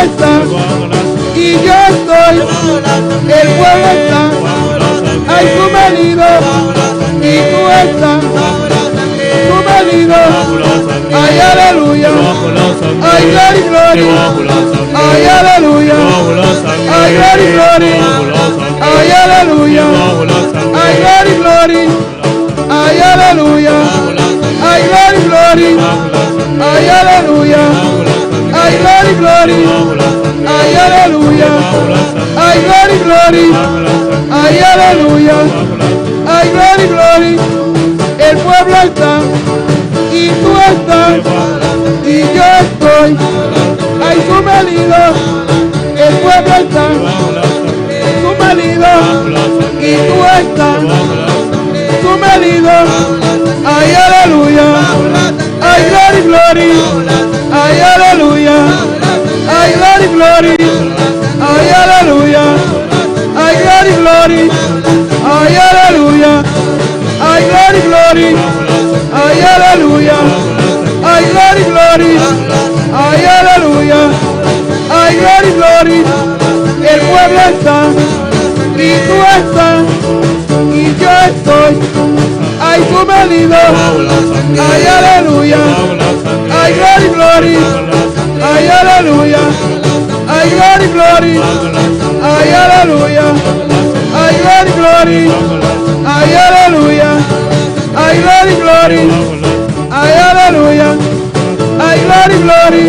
está y yo estoy. El pueblo está, ay sumelido y tú estás. Sumelido, ay aleluya, ay glory, glory, ay aleluya, ay glory, glory, ay aleluya, ay glory, glory, ay aleluya, ay glory, glory, ay aleluya, ay glory, glory, ay aleluya, ay glory, glory, ay aleluya, ay glory, glory. El pueblo está y tú estás y yo estoy. Ay, sumelido, el pueblo está sumelido y tú estás sumelido. Ay, aleluya, ay, glory, glory, ay, aleluya, ay, glory, glory, ay, aleluya, ay, glory, glory, ay, aleluya, ay, glory, glory, ay, aleluya, ay, glory, glory, ay, aleluya, ay, glory, glory. El pueblo está y tú estás y yo estoy. Ay, sumelido, ay, aleluya, ay, glory, glory, ay, aleluya, ay, glory, glory, ay, aleluya, ay, glory, glory, ay, aleluya, ay, glory, glory, ay, aleluya, ay, glory, glory,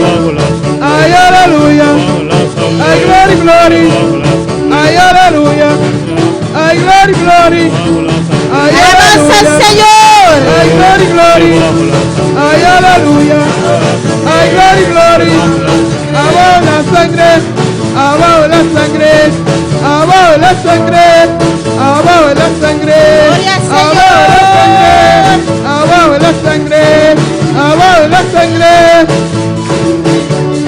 ay, aleluya, ay, glory, glory, ay, aleluya, ay, glory, glory, ay, Alabanza al aleluya. Señor. Ay, glory, glory. Ay, aleluya. Ay, glory, glory. Abajo la sangre. Abajo la sangre. Abajo la sangre. Abajo la sangre. Gloria al Abajo la sangre. Abajo la sangre. Abajo la sangre.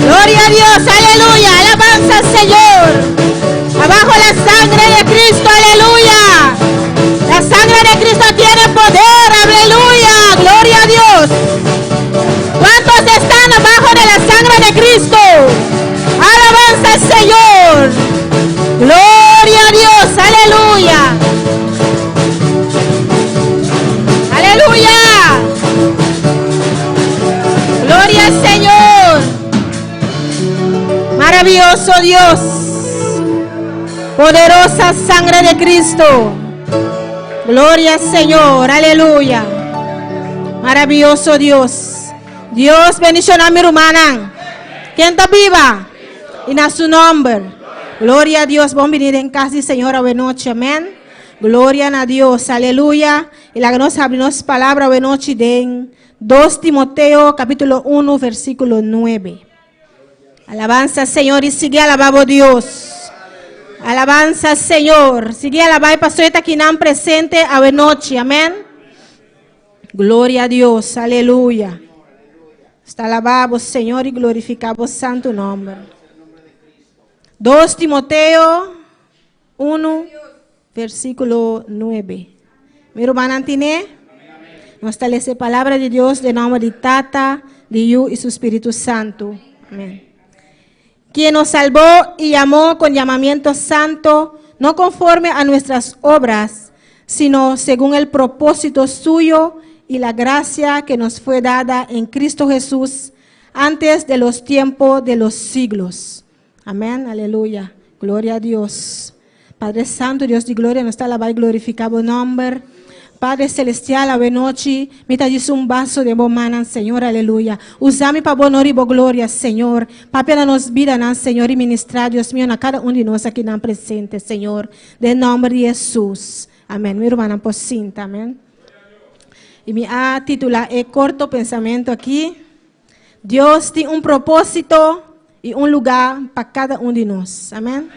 Gloria a Dios, aleluya. Alabanza al Señor. Abajo la sangre de Cristo, aleluya. La sangre de Cristo tiene poder, aleluya. Gloria a Dios. ¿Cuántos están abajo de la sangre de Cristo? Alabanza al Señor. Gloria a Dios, aleluya. Aleluya. Gloria al Señor. Maravilloso Dios. Poderosa sangre de Cristo. Gloria al Señor. Aleluya. Maravilloso Dios. Dios bendiciona mi hermana. Ken ta biba? I na su nomber. Gloria a Dios. Bon bini den cas di Señor awe nochi. Amèn. Gloria na Dios. Aleluya. I laga nos habri nos palabra awe nochi den 2 Timoteo capítulo 1 versículo 9. Alabanza, Señor, i sigui alabá Dios. Alabanza, Señor. Sigui alabá pastor aki nan presente awe nochi. Amèn. Gloria a Dios. Aleluya. Nos ta alabá, Señor, i glorifiká santu nòmber. 2 Timoteo 1, versíkulo 9. Mi ruman tin'é? Nos ta lesa palabra di Dios den nòmber di Tata, di Yu i su Spiritu Santu. Amèn. Quien nos salvó y llamó con llamamiento santo, no conforme a nuestras obras, sino según el propósito suyo y la gracia que nos fue dada en Cristo Jesús antes de los tiempos de los siglos. Amèn, aleluya. Gloria a Dios. Padre Santu, Dios di gloria, nos ta alabá i glorifiká bo nòmber. Padre Celestial, awe nochi, mi ta un vaso den bo man, Señor, aleluya. Usa mi pa bo honor i bo gloria, Señor. Papia na nos bida, Señor, i ministrá, Dios mio, na kada un di nos aki nan presente, Señor. Den nòmber di Hesus. Amèn. Mi ruman por sinta, amèn. I mi a titulá e korto pensamentu aki. Dios tin un propósito i un lugá pa kada un di nos. Amèn.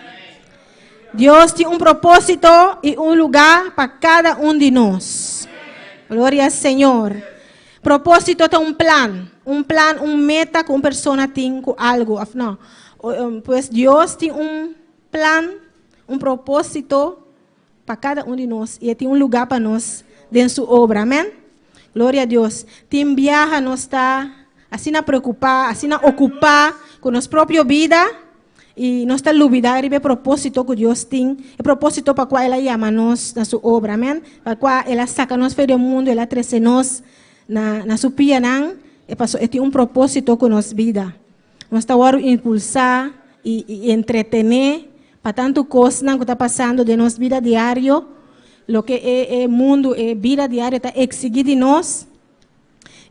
Dios tin un propósito i un lugá pa kada un di nos. Gloria na Señor. Propósito ta un plan, un plan, un meta ku un persona tin ku algu. No. Pues Dios tin un plan, un propósito pa kada un di nos i tin un lugá pa nos den su obra. Amèn? Gloria na Dios. Tin biaha nos ta asina preokupá, asina okupá ku nos propio bida. I nos ta lubidá riba e propósito ku Dios tin, e propósito pa kua El a yama nos na Su obra, amèn, pa kua El a saka nos for di e mundu, El a trese nos na na Su pianan, e paso E tin un propósito ku nos bida. Nos ta wòrdu impulsá i i entretené pa tantu kosnan ku ta pasando den nos bida diario, loke e e mundu, e bida diario ta eksigí di nos.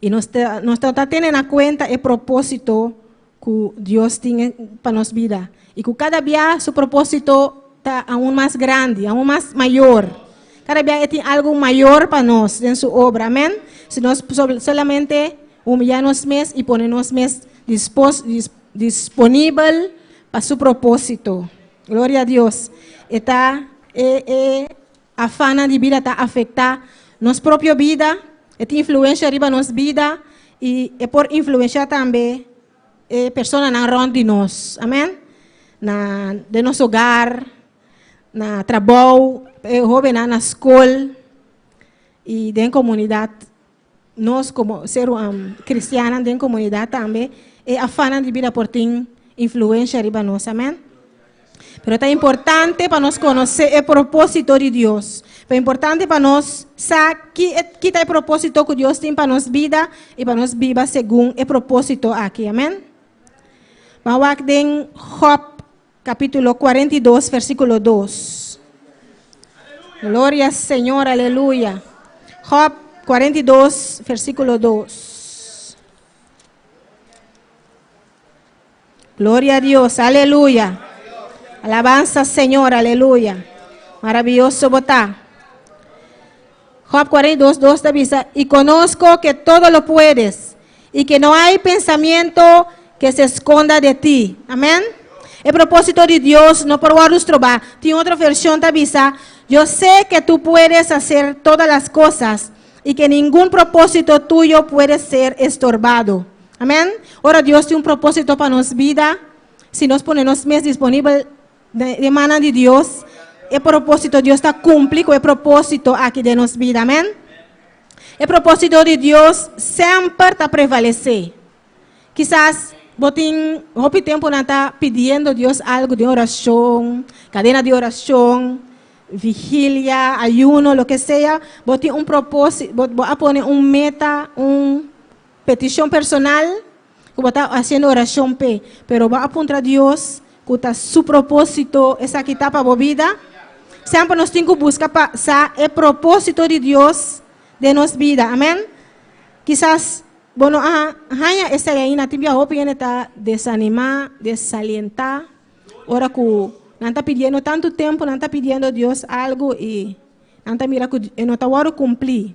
I nos ta nos ta ta tene na kuenta e propósito ku Dios tin pa nos bida. I ku kada bia su propósito ta aun mas grandi, aun mas mayor. Kada bia e tin algu mayor pa nos den su obra. Amèn. Si nos solamente humiyá nos mes i pone nos mes dispos disponibel pa su propósito. Gloria a Dios. E ta e e Afannan di bida ta afektá nos propio bida, e tin influensha riba nos bida i e por influenshá tambe e personanan rònt di nos. Amèn. Na den nos hogar, na trabou, e hóbennan na skol i den komunidat. Nos komo ser kristiannan den komunidat tambe e afannan di bida por tin influensha riba nos. Amèn. Pero ta importante pa nos konosé e propósito di Dios. Ta importante pa nos sa ki e ki ta e propósito ku Dios tin pa nos bida i pa nos biba segun e propósito aki. Amèn. Ban wak den Jòb kapítulo 42 versíkulo 2. Gloria Señor, aleluya. Jòb 42 versíkulo 2. Gloria a Dios, aleluya. Alabanza Señor, aleluya. Maravilloso bo ta. Job 42, 2 ta bisa, y conozco que todo lo puedes y que no hay pensamiento que se esconda de ti. Amén. E propósito di Dios no por wòrdu strobá. Tin otro versión ta bisa, Yo sé que tú puedes hacer todas las cosas y que ningún propósito tuyo puede ser estorbado. Amèn. Ora Dios tin un propósito pa nos bida, si nos pone nos mes disponibel den mannan di Dios, e propósito Dios ta kumpli ku e propósito aki den nos bida. Amèn. E propósito di Dios semper ta prevalesé. Kisas bo tin hopi tempu nan ta pidiendo Dios algu den orashon, kadena di orashon, vigilia, ayuno, loke sea, bo tin un propósito, bo a pone un meta, un Petishon personal ku bo ta hasiendo orashon p'e, pero bo a puntra Dios ku ta su propósito esaki ta pa bo bida? Semper nos tin ku buska pa sa e propósito di Dios den nos bida. Amèn. Kisas bo no a haña esei ainda. Tin bia hopi hende ta desanimá, desalientá ora ku nan ta pidiendo tantu tempu, nan ta pidiendo Dios algu i Nan ta mira ku e no ta wòrdu kumplí.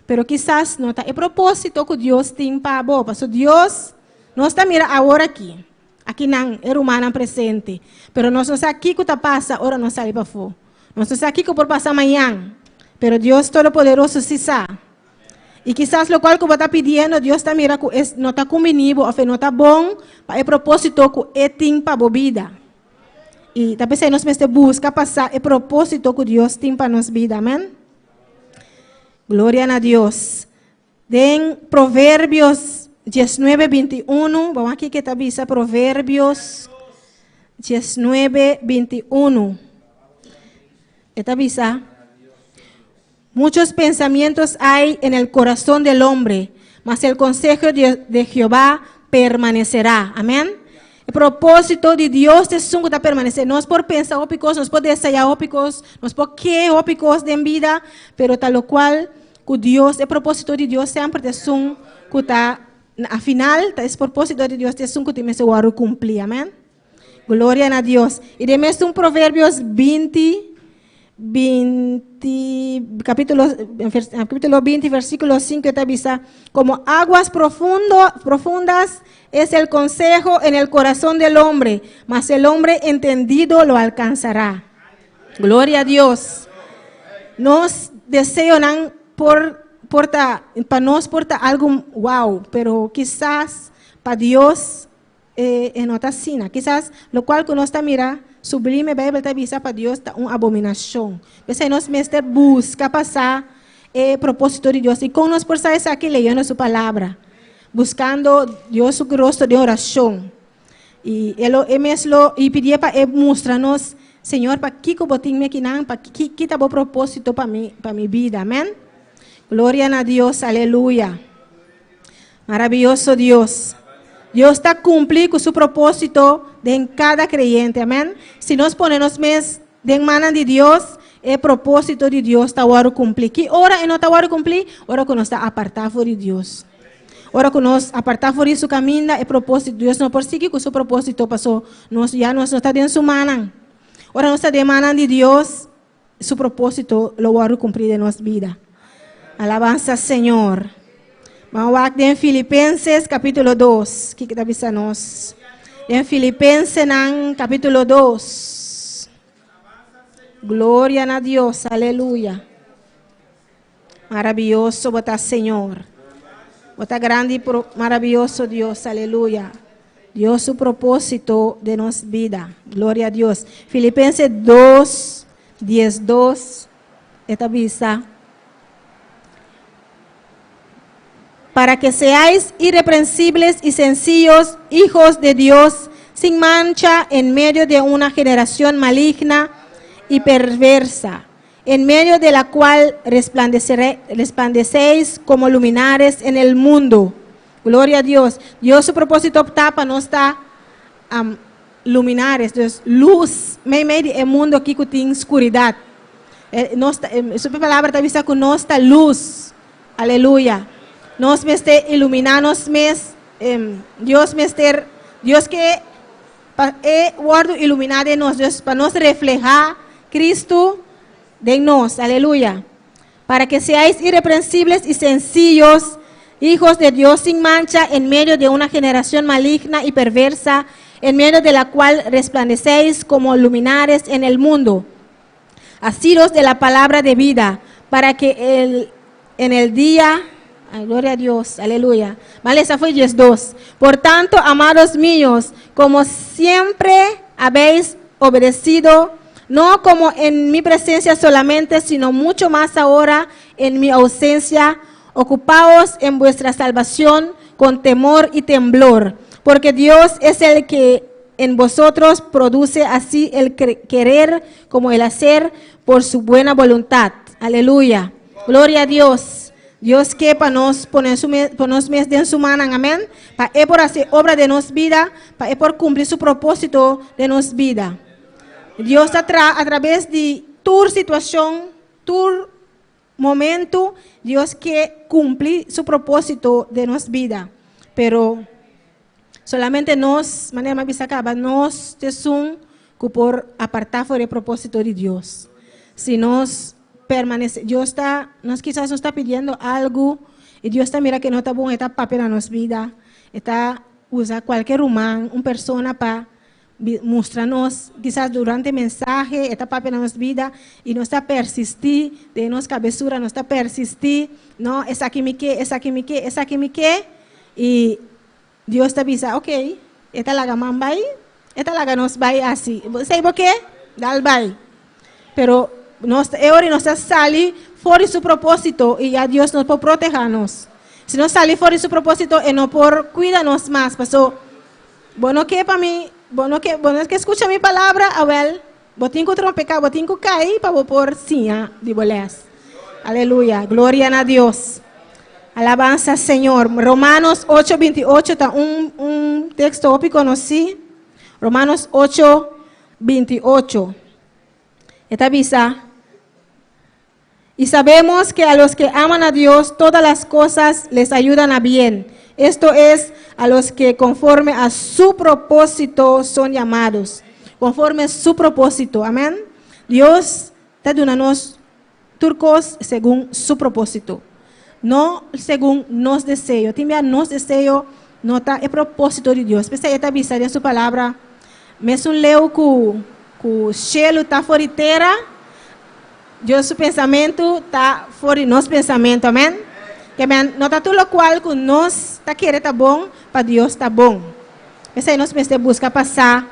Pero kisas no ta e propósito ku Dios tin pa bo. Pasobra Dios, nos ta mira awor aki, akinan, e rumannan presente. Pero nos no sa kiko ta pasa ora nos sali pafó. Nos no sa kiko por pasa mañan. Pero Dios Todopoderoso sí sa. I kisas lokual ku bo ta pidiendo, Dios ta mira ku e no ta kumbiní bo òf e no ta bon pa e propósito ku e tin pa bo bida. I ta p'esei nos mester buska pa sa e propósito ku Dios tin pa nos bida. Amèn. Gloria na Dios. Den Proverbios 19, 21, bawak kiko ta bisa Proverbios 19, 21. E ta bisa, Muchos pensamientos hay en el corazón del hombre, mas el consejo de, de Jehová permanecerá. Amén. E propósito di Dios ta esun ku ta permanesé. Nos por pensa hopi kos, nos por deseá hopi kos, nos por ke hopi kos den bida, pero ta lokual ku Dios, e propósito di Dios semper ta esun ku ta, na final, ta es propósito di Dios ta esun ku tin mester wòrdu kumplí. Amén. Gloria na Dios. I den mesun Proverbios 20, 20, capítulo, capítulo 20, versículo 5 ta bisa, como aguas profundo, profundas es el consejo en el corazón del hombre, mas el hombre entendido lo alcanzará. Gloria a Dios. Nos deseonan por, por ta, pa nos por ta algo wow, pero quizás pa Dios E e no ta asina. Kisas lokual ku nos ta mira sublime, Beibel ta bisa pa Dios ta un abominashon. P'esei nos mester buska pa sa e propósito di Dios. I kon nos por sa esaki? Leyendo su Palabra, buskando Dios su rostro den orashon. I e lo e mes lo i pidié pa e mustra nos, Señor, pakiko bo tin mi akinan, pa ki ki ta bo propósito pa mi pa mi bida. Amèn. Gloria na Dios, aleluya. Maraviyoso Dios. Dios ta kumpli ku su propósito den kada kreyente. Amèn. Si nos pone nos mes den mannan di Dios, e propósito di Dios ta wòrdu kumplí. Ki ora e no ta wòrdu kumplí? Ora ku nos ta apartá for di Dios. Ora ku nos apartá for di su kaminda, e propósito, Dios no por sigui ku su propósito pasó nos ya nos no ta den su mannan. Ora nos ta den mannan di Dios, su propósito lo wòrdu kumplí den nos bida. Alabansa Señor. Ban wak den Filipenses kapítulo 2. Kiko ta bisa nos? Den Filipensenan kapítulo 2. Gloria na Dios, aleluya. Maraviyoso bo ta Señor. Bo ta grandi y maraviyoso Dios, aleluya. Dios su propósito de nos vida. Gloria a Dios. Filipenses 2, 10, 2, e ta bisa. Para que seáis irreprensibles y sencillos, hijos de Dios, sin mancha en medio de una generación maligna y perversa, en medio de la cual resplandecéis como luminares en el mundo. Gloria a Dios. Dios su propósito ta pa nos ta luminares, dus lus meimei di e mundo aki ku tin skuridat. E, nos ta, e, su palabra ta bisa ku nos ta lus. Aleluya. Nos mester iluminá nos mes. Dios mester, Dios ke pa e wòrdu iluminá den nos, dus pa nos reflehá Cristo den nos. Aleluya. Para que seáis irreprensibles y sencillos, hijos de Dios sin mancha, en medio de una generación maligna y perversa, en medio de la cual resplandecéis como luminares en el mundo. Asidos de la palabra de vida, para que el, en el día. Ay, gloria a Dios, aleluya. Vale, esa fue 2. Por tanto, amados míos, como siempre habéis obedecido, no como en mi presencia solamente, sino mucho más ahora en mi ausencia, ocupaos en vuestra salvación con temor y temblor, porque Dios es el que en vosotros produce así el querer como el hacer por su buena voluntad. Aleluya. Gloria a Dios. Dios ke pa nos pone su pa nos mes den su mannan, amèn. Pa e por hasi obra den nos bida, pa e por kumpli su propósito den nos bida. Dios ta traha a traves di tur situashon, tur momento, Dios ke kumpli su propósito den nos bida. Pero solamente nos, manera mi a bisa kaba, nos ta esun ku por apartá for di e propósito di Dios. Si nos permanece, Dios ta, nos kisas nos ta pidiendo algu i Dios ta mira ke no ta bon, e ta papia na nos bida, e ta usa kualke ruman, un persona pa mustra nos, kisas durante mensahe e ta papia na nos bida i nos ta persistí den nos kabesura, nos ta persistí, no, esaki mi ke, esaki mi ke, esaki mi ke, i Dios ta bisa, ok, e ta laga man bai, e ta laga nos bai asi. Esei bo ke? Dal bai. Pero nos e ora nos ta sali for di su propósito i ya Dios no por protehá nos. Si nos sali for di su propósito, e no por kuida nos mas. Paso, bo no ke pa mi, bo no ke, bo no ke skucha mi palabra, awèl, bo tin ku trompeká, bo tin ku kai pa bo por siña di bo lès. Aleluya. Gloria na Dios. Alabansa Señor. Romanos 8, 28 ta un, un teksto hopi konosí. Romanos 8, 28. E ta bisa, Y sabemos que a los que aman a Dios, todas las cosas les ayudan a bien. Esto es, a los que conforme a su propósito son llamados. Conforme a su propósito. Amén. Dios ta duna nos tur kos segun su propósito. No segun nos deseo. Tin bia nos deseo no ta e propósito di Dios. P'esei e ta bisa den su palabra, Mesun leu ku ku shelu ta for di tera, Dios su pensamentu ta for di nos pensamentu. Amèn. Ke men no ta tur lokual ku nos ta kere ta bon, pa Dios ta bon. P'esei nos mester buska pa sa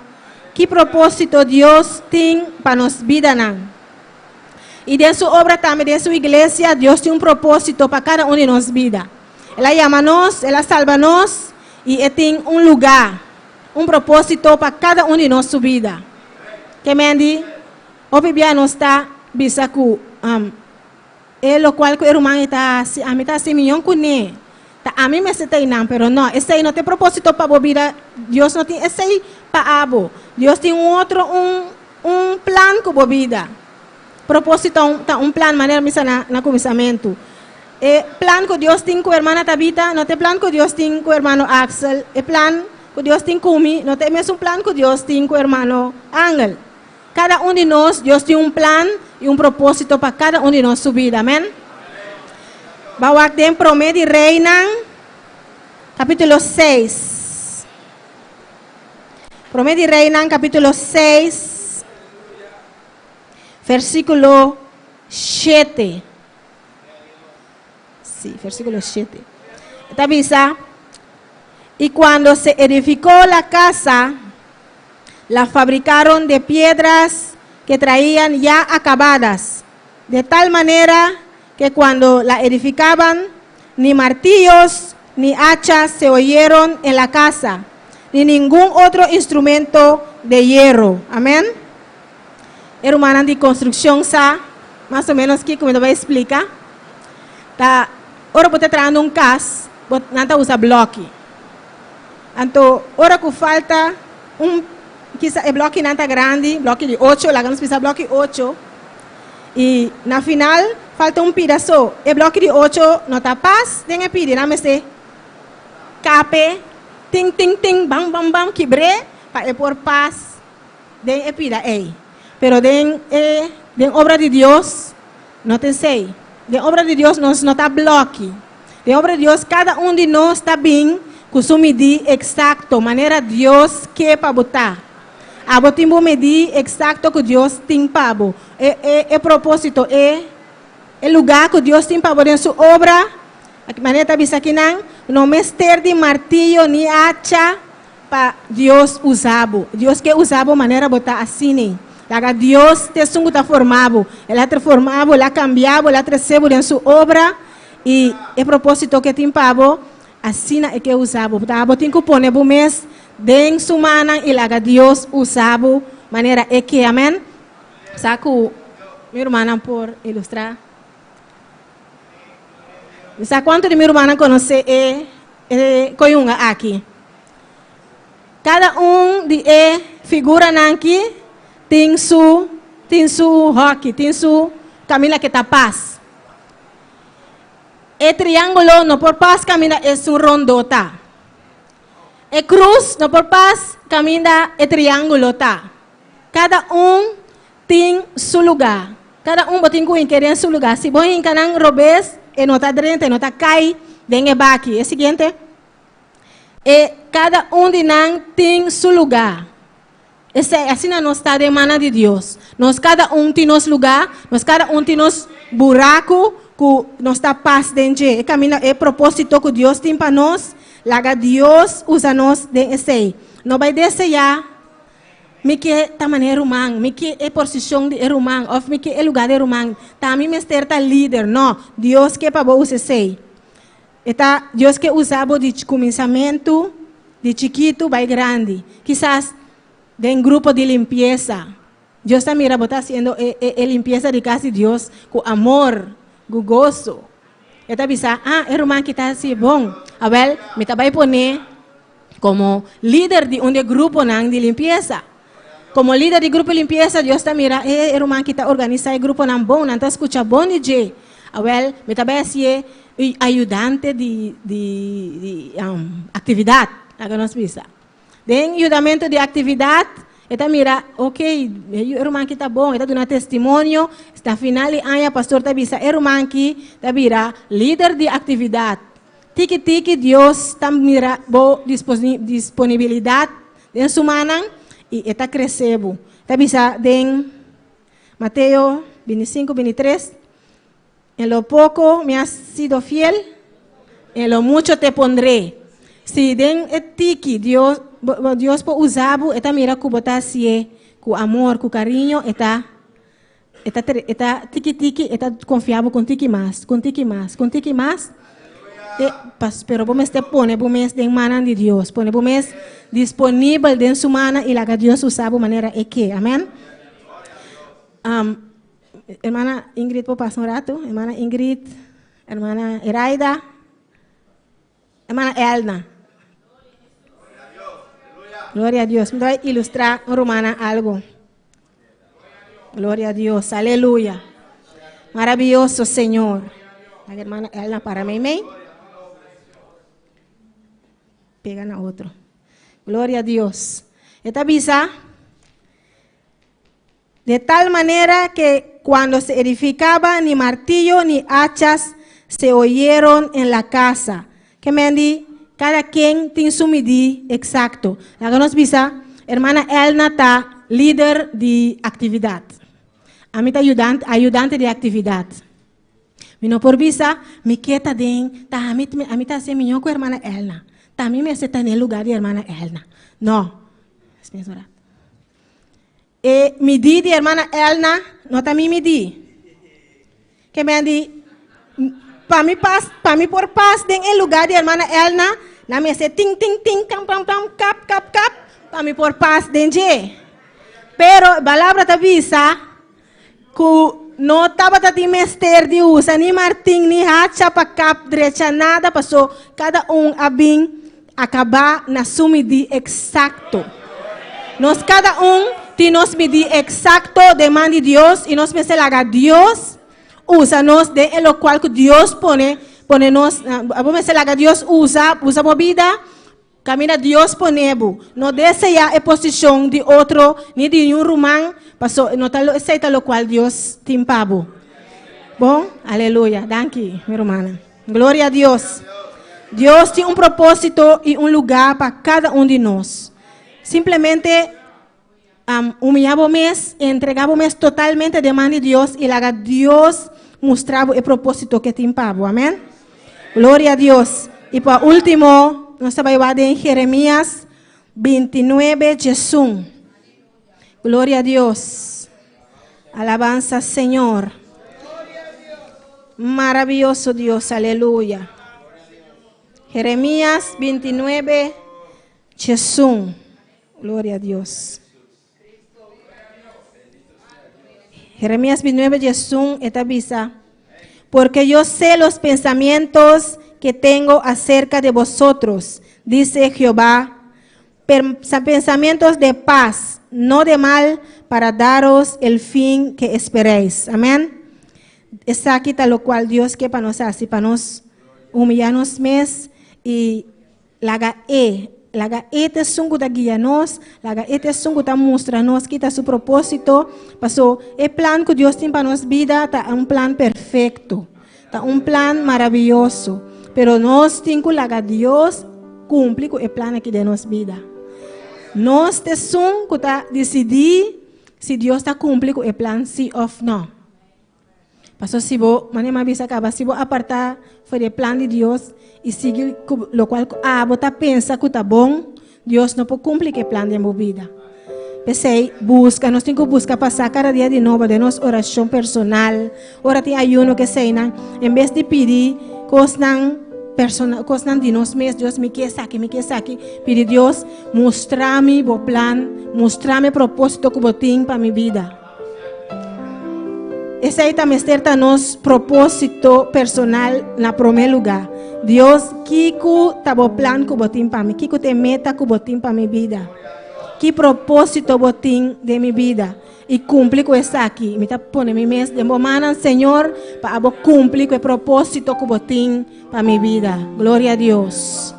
ki propósito Dios tin pa nos bidanan. I den su obra tambe, den su iglesia, Dios tin un propósito pa kada un di nos bida. El a yama nos, El a salba nos, i E tin un lugá, un propósito pa kada un di nos su bida. Ke men di, hopi bia nos ta bisa ku e lokual ku e ruman ei ta hasi, ami ta hasi mion kuné. Ta ami mester ta einan, pero no, esei no ta e propósito pa bo bida. Dios no tin esei pa abo. Dios tin un otro un un plan ku bo bida. Propósito ta un plan, manera mi sa na na kuminsamentu. E plan ku Dios tin ku hermana Tabitha no ta e plan ku Dios tin ku hermano Axel. E plan ku Dios tin ku mi no ta e mesun plan ku Dios tin ku hermano Angel. Kada un di nos, Dios tin un plan i un propósito pa kada un di nos su bida. Amèn. Ba wak den Promé di Reinan, kapítulo seis. Promé di Reinan, kapítulo seis, versíkulo shete. Sí, versíkulo shete. E ta bisa, I kuando se edifikó la kasa, la fabricaron de piedras que traían ya acabadas, de tal manera que cuando la edificaban, ni martillos ni hachas se oyeron en la casa, ni ningún otro instrumento de hierro. Amén. E rumannan di construccion sa mas o menos kiko mi ta bai explica. Ta ora bo ta trahando un cas, bo, nan ta usa bloki. Anto ora ku falta un, kisa e blokinan ta grandi, bloki di ocho, laga nos bisa bloki ocho, i na final falta un pida so, e bloki di ocho no ta pas den e pidi, nan mester kape, tin tin tin, bam bam bam, kibr'é pa e por pas den e pida ei. Pero den e den obra di Dios no ta esei. Den obra di Dios nos no ta bloki. Den obra di Dios kada un di nos ta bin ku su midí eksakto, manera Dios ke pa bo ta. Abo tin bo midí eksakto ku Dios tin pa bo. E e e propósito, e e lugá ku Dios tin pa bo den su obra, manera ta bisa akinan, no mester di martiyo ni hacha pa Dios usa bo. Dios ke usa bo manera bo ta asina. Laga Dios ta esun ku ta forma bo. El a transforma bo, el a kambia bo, el a trese bo den su obra. I e propósito ku e tin pa bo, asina e ke usa bo. Ta bo tin ku pone bo mes den su mannan i laga Dios usa bo manera e ke. Amèn. Sa ku mi rumannan por ilustrá. Mi sa kuantu di mi rumannan konosé e e koyunga aki. Kada un di e figuranan aki tin su tin su hòki, tin su kaminda ke ta pas. E triángulo no por pas kaminda esun rondó ta. E krus no por pas kaminda e triángulo ta. Kada un tin su lugá. Kada un bo tin ku hinka den su lugá. Si bo hinka nan robes, e no ta drenta, e no ta kai den e baki. E siguiente. E kada un di nan tin su lugá. Esei, asina nos ta den mannan di Dios. Nos kada un tin nos lugá, nos kada un tin nos buraku ku nos ta pas den dje. E kaminda, e propósito ku Dios tin pa nos, laga Dios usa nos den esei. No bai deseá, Mi ke ta manera e ruman, mi ke e posishon di e ruman òf mi ke e lugá di e ruman. Ta mi mester ta lider. No, Dios ke pa bo usa esei. E ta Dios ke usa bo di kuminsamentu, di chikitu bai grandi. Kisas den grupo di limpiesa. Dios ta mira bo ta hasiendo e e e limpiesa di kas di Dios ku amor, ku goso. E ta bisa, Ah, e ruman aki ta hasi bon. Awel, mi ta bai pone komo lider di un di e gruponan di limpiesa. Komo lider di grupo di limpiesa, Dios ta mira, e e ruman aki ta organisá e gruponan bon, nan ta skucha bon di dje. Awel, mi ta bai hasié ayudante di di di aktividat, laga nos bisa. Den yudamentu di aktividat, e ta mira, ok, e ruman aki ta bon, e ta duna testimonio. Na final di aña, pastor ta bisa, e ruman aki ta bira lider di aktividat. Tiki tiki Dios ta mira bo disponibilidat den su mannan i e ta krese bo. Ta bisa den Mateo bintisinko, bintitres, En lo poco me has sido fiel, en lo mucho te pondré. Si den e tiki Dios, Dios por usa bo, e ta mira ku bo ta hasié ku amor, ku kariño, e ta e ta e ta tiki tiki e ta konfia bo ku un tiki mas, ku un tiki mas, ku un tiki mas. Te, pas, pero bo mester pone bo mes den mannan di Dios. Pone bo mes disponibel den su mannan i laga Dios usa bo manera e ke. Amen. Um, hermana Ingrid, por pasa un rato? Hermana Ingrid, hermana Eraida, hermana Elna. Gloria a Dios. Mi ta ilustra un rumana algo. Gloria a Dios. Aleluya. Maravilloso Señor. La hermana Elna para mí, mei. Pega na otro. Gloria a Dios. Esta bisa. De tal manera que cuando se edificaba ni martillo ni hachas se oyeron en la casa. Ke men di, kada ken tin su midí eksakto. Laga nos bisa, Hermana Elna ta lider di aktividat. Ami ta ayudante, ayudante di aktividat. Mi no por bisa, mi ke ta den, ta ami, ami ta hasi mihó ku hermana Elna. Ta mi mester ta na e lugá di hermana Elna. No. Spera un rato. E midí di hermana Elna no ta mi midí. Ke men di, pa mi pas, pa mi por pas den e lugá di hermana Elna, nan mester tin tin tin, kam kam kam, kap kap kap, pa mi por pas den dje. Pero e palabra ta bisa ku no tabata tin mester di usa ni martin ni hacha pa kap drecha nada, paso kada un a bin Akabá na su midí eksakto. Nos kada un tin nos midí eksakto den man di Dios i nos mester laga Dios usa nos den e lokual ku Dios pone pone nos. Bo mester laga Dios usa usa bo bida kaminda Dios pone bo. No deseá e posishon di otro ni di niun ruman paso no ta esei ta lokual Dios tin pa bo. Bon? Aleluya. Danki mi rumannan. Gloria a Dios. Dios tin un propósito i un lugá pa kada un di nos. Simplemente um, humillá bo mes, entregá bo mes totalmente den man di Dios i laga Dios mustra bo e propósito ke tin pa bo. Amèn. Gloria a Dios. I pa último, nos ta bai wak den Jeremías 29, 11. Gloria a Dios. Alabanza Señor. Maravilloso Dios, aleluya. Jeremías 29, Jesús. Gloria a Dios. Jeremías 29, Jesús, esta visa. Porque yo sé los pensamientos que tengo acerca de vosotros, dice Jehová, Pensamientos de paz, no de mal, para daros el fin que esperéis. Amén. Esaki ta locual Dios ke pa nos haci, pa nos humilla nos mes y laga E, laga E ta esun cu ta guia nos, laga E ta esun cu ta mustra nos ki ta su propósito, paso e plan cu Dios tin pa nos bida ta un plan perfecto. Ta un plan maraviyoso, pero nos tin cu laga Dios cumpli cu e plan aki den nos bida. Nos ta esun cu ta dicidi si Dios ta cumpli cu e plan si of no. Paso si bo, manera mi a bisa caba, si bo aparta for di e plan di Dios y sigui cu locual cu abo ta pensa cu ta bon, Dios no por cumpli cu e plan den bo bida. P'esei, busca, nos tin cu busca pasa cada dia di nobo den nos oracion personal, ora tin ayuno cu eseinan, en bes di pidi cosnan personal, cosnan di nos mes, Dios mi ke esaki, mi ke esaki, pidi Dios, mustra mi bo plan, mustra mi e proposito cu bo tin pa mi bida. Esei ta mester ta nos propósito personal na promé lugá. Dios, kiko ta bo plan ku bo tin pa mi? Kiko ta e meta ku bo tin pa mi bida? Ki propósito bo tin den mi bida? I kumpli ku esaki. Mi ta pone mi mes den bo mannan, Señor, pa abo kumpli ku e propósito ku bo tin pa mi bida. Gloria a Dios.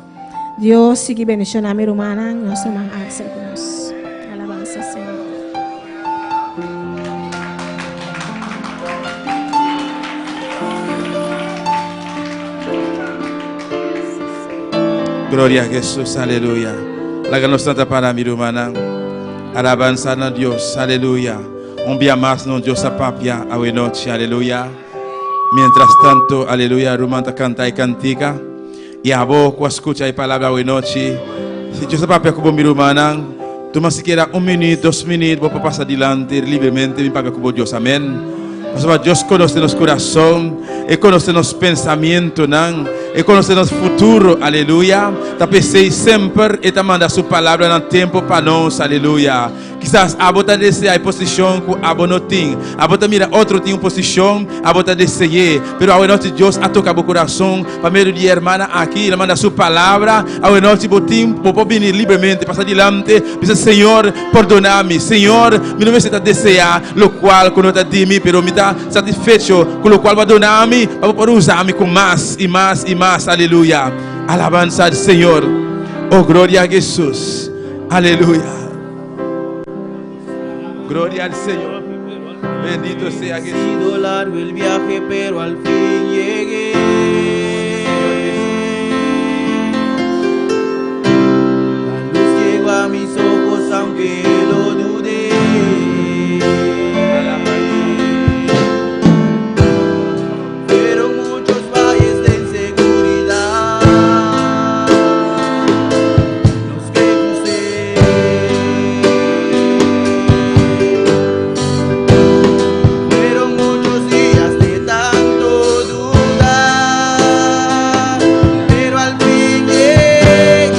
Dios sigui bendiciona mi rumannan, nos ruman Axel cu nos. Alabanza Señor. Gloria a Jesús, aleluya. Laga nos tanta para mi rumannan. Alabanza na Dios, aleluya. Un bia mas nos Dios a papia awe nochi, aleluya. Mientras tanto, aleluya, ruman ta canta e cantica. I abo ku a skucha e palabra awe nochi, si Dios a papia ku bo mi rumannan, tuma sikiera un minüt, dos minüt, bo por pasa dilanti libremente bin papia ku bo Dios. Amen. Pasobra Dios konosé nos kurason, E konosé nos pensamientonan. E konosé nos futuro, aleluya. Ta p'esei semper e ta manda su palabra na tempu pa nos, aleluya. Kisas abo ta deseá e posishon ku abo no tin. Abo ta mira otro tin un posishon, abo ta dese'é. Pero awenochi Dios a toka bo kurason pa medio di e hermana aki. El a manda su palabra. Awenochi bo tin, bo por bini libremente pasa dilante, bisa, Señor, pordoná mi. Señor, mi no mester ta deseá lokual ku no ta di mi, pero mi ta satisfecho ku lokual bo a duna mi, pa bo por usa mi ku mas i mas i mas. Aleluya! Alabansa al Señor! Oh, gloria a Jesús! Aleluya! Gloria al Señor. Bendito sea Ha Jesús. sido largo el viaje, pero al fin llegué. La luz llegó a mis ojos, aunque lo dudé. Fueron muchos valles de inseguridad los que crucé. Fueron muchos días de tanto dudar, pero al fin llegué,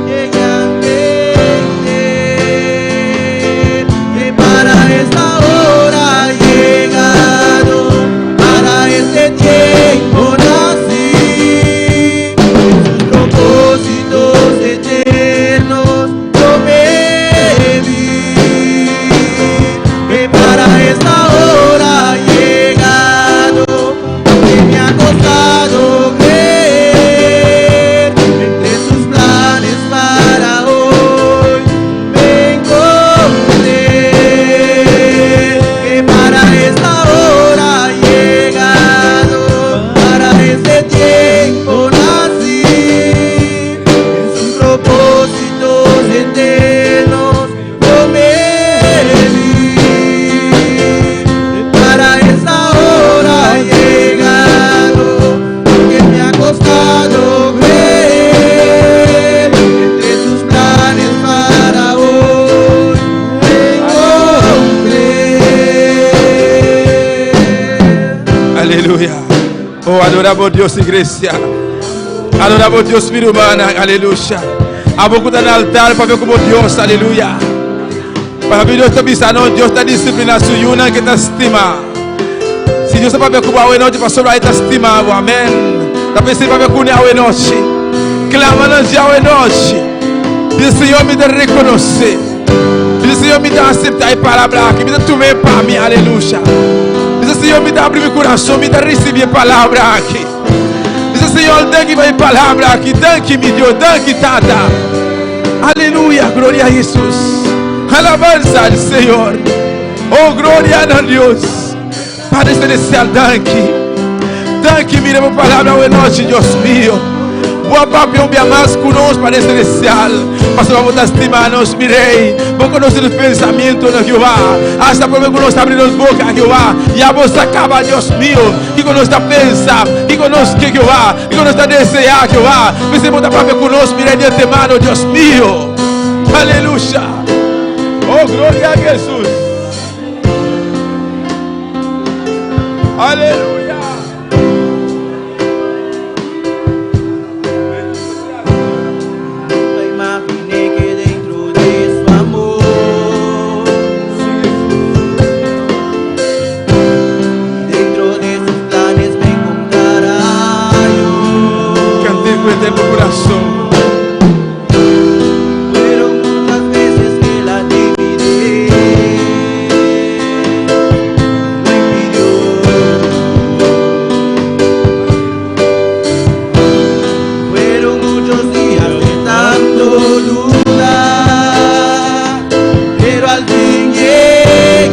llegué a entender que para esta hora he llegado, para este tiempo nací, en sus propósitos eternos yo me vi, que para esta hora he llegado, que me ha costado creer, entre sus planes para hoy me encontré, que para esta hora he llegado, para este tiempo nací, en sus propósitos eternos yo me vi, para esta hora he llegado, que me ha costado creer, entre sus planes para hoy me encontré. Aleluya. Oh, adoramos Dios, iglesia. Adoramos Dios, mi hermana. Aleluya. Abo ku ta na altar pa ku Dios. Aleluya. Pa Dios ta bisando, Dios ta disipliná su yunan ku e ta stima. Si Dios ta papia ku bo awenochi, pasobra e ta stima bo. Amèn. Ta pensa papia ku awenochi. Klama na Dios awenochi. Bisa, Señor, mi ta rekonosé. Bisa, Señor, mi ta aseptá e palabra aki. Mi ta tuma pa mi. Aleluya. Bisa, Señor, mi ta habri mi kurason. Mi ta risibí e palabra aki. Bisa, Señor, danki pa e palabra aki. Danki, mi Dios. Danki, Tata. Aleluya. Gloria a Jesús. Alabansa al Señor. Oh, gloria a Dios. Padre Celestial, danki. Danki, mira mi palabra awe Dios mío. Bo a papia un bia mas ku nos, Padre Celestial. Pasobra bo ta stima nos, mi Rei. Bo konosé nos pensamentunan, Jehová. Asta promé ku nos habri nos boka, Jehová. Ya bo sa kaba, Dios mío. Kiko nos ta pensa, kiko nos ke, Jehová, kiko nos ta deseá, Jehová. P'esei bo ta papia ku nos, mi Rei di antemano, Dios mío. Aleluya. Oh, gloria a Jesús. Aleluya. Nunca imaginé que dentro de su amor y dentro de sus planes me encontrará yo. Kant'é ku bo kurason. Fueron muchas veces que la timidez lo impidió. Fueron muchos días de tanto dudar, pero al fin llegué,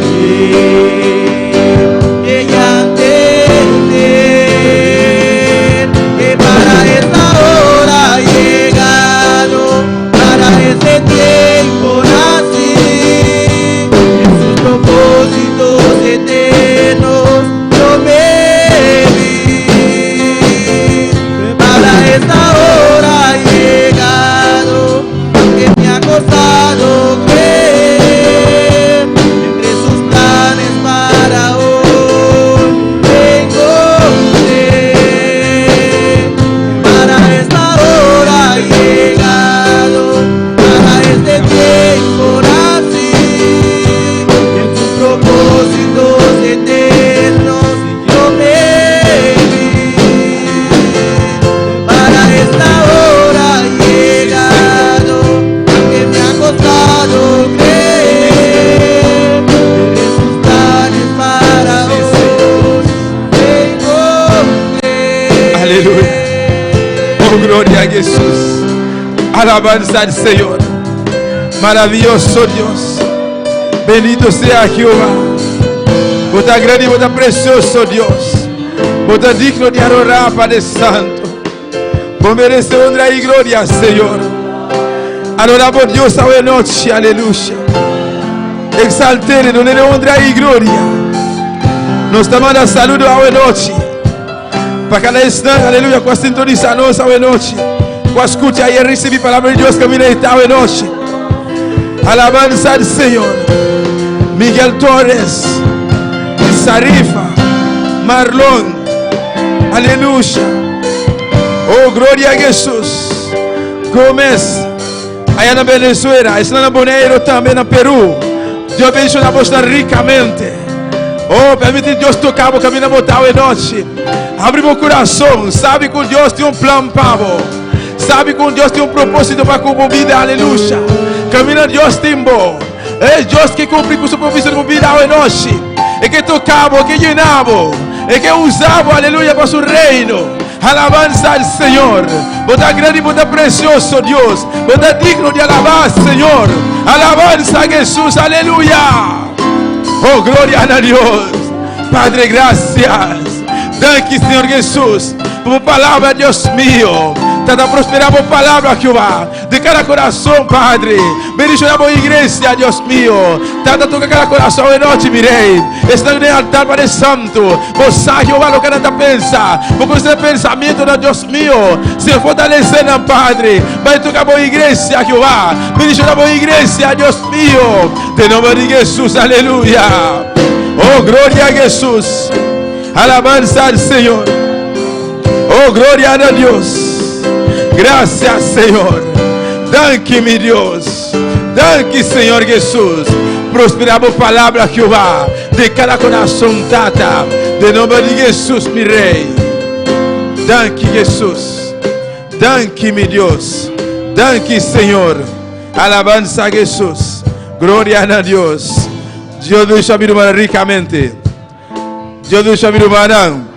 llegué a entender que para esta hora he llegado, para este tiempo nací, en sus propósitos eternos yo me vi. Para esta hora he llegado, aunque me ha costado creer, entre sus planes para hoy me encontré. Alabanza al Señor. Maravilloso Dios. Bendito sea Jehová. Bo ta grandi, bo ta precioso Dios. Bo ta digno di adorar, Padre Santo. Bo merece honra y gloria, Señor. Adoramos Dios hoy noche, aleluya. Exaltere, donde honra y gloria. Nos ta manda saludo awe nochi. Pa cada instante, aleluya, cu sintonisa nos awe nochi. Cu scucha y recibi palabra di Dios caminda awe nochi. Alabanza al Señor. Miguel Torres, Sarifa, Marlon, aleluya. Oh, gloria a Jesús. Gómez, allá na Venezuela, está na Bonaire tambe na Perú. Dios bendiciona boso ricamente. Oh, permiti Dios toca bo caminda bo ta awe nochi. Habri bo curason. Sabi cu Dios tin un plan pa bo. Sabi cu Dios tin un proposito pa bo bida. Aleluya. Caminda Dios tin bo. E Dios kier cumpli cu su promesa di bida awe nochi. E kier toca bo, kier yena bo. E kier usa bo, aleluya, pa su reino. Alabanza al Señor. Bo ta grandi, bo ta precioso, Dios. Bo ta digno di alaba, Señor. Alabanza a Jesús, aleluya. Oh, gloria a Dios. Padre, gracias. Danki, Señor Jesús, pa bo palabra, Dios mio. Tata, prospera bo palabra, Jehová. Den cada curason, Padre. Bendiciona bo iglesia, Dios mio. Tata, toca cada curason awe nochi, mi Rey. Esnan den altar, Padre Santo. Bo sa, Jehová, loke nan ta pensa. Bo conoce pensamento di Dios mio. Señor, fortalece nan, Padre. Bay toca bo iglesia, Jehová. Bendiciona bo iglesia, Dios mio. Den nomber di Jesús, aleluya. Oh, gloria a Jesús. Alabanza al Señor. Oh, gloria a Dios. Gracias, Señor. Danki, mi Dios. Danki, Señor Jesús. Prospera bo palabra, Jehová, den cada curason, Tata. Den nomber di Jesús, mi Rey. Danki, Jesús. Danki, mi Dios. Danki, Señor. Alabanza a Jesús. Gloria a Dios. Dios bendiciona mi ruman ricamente. Dios bendiciona mi ruman.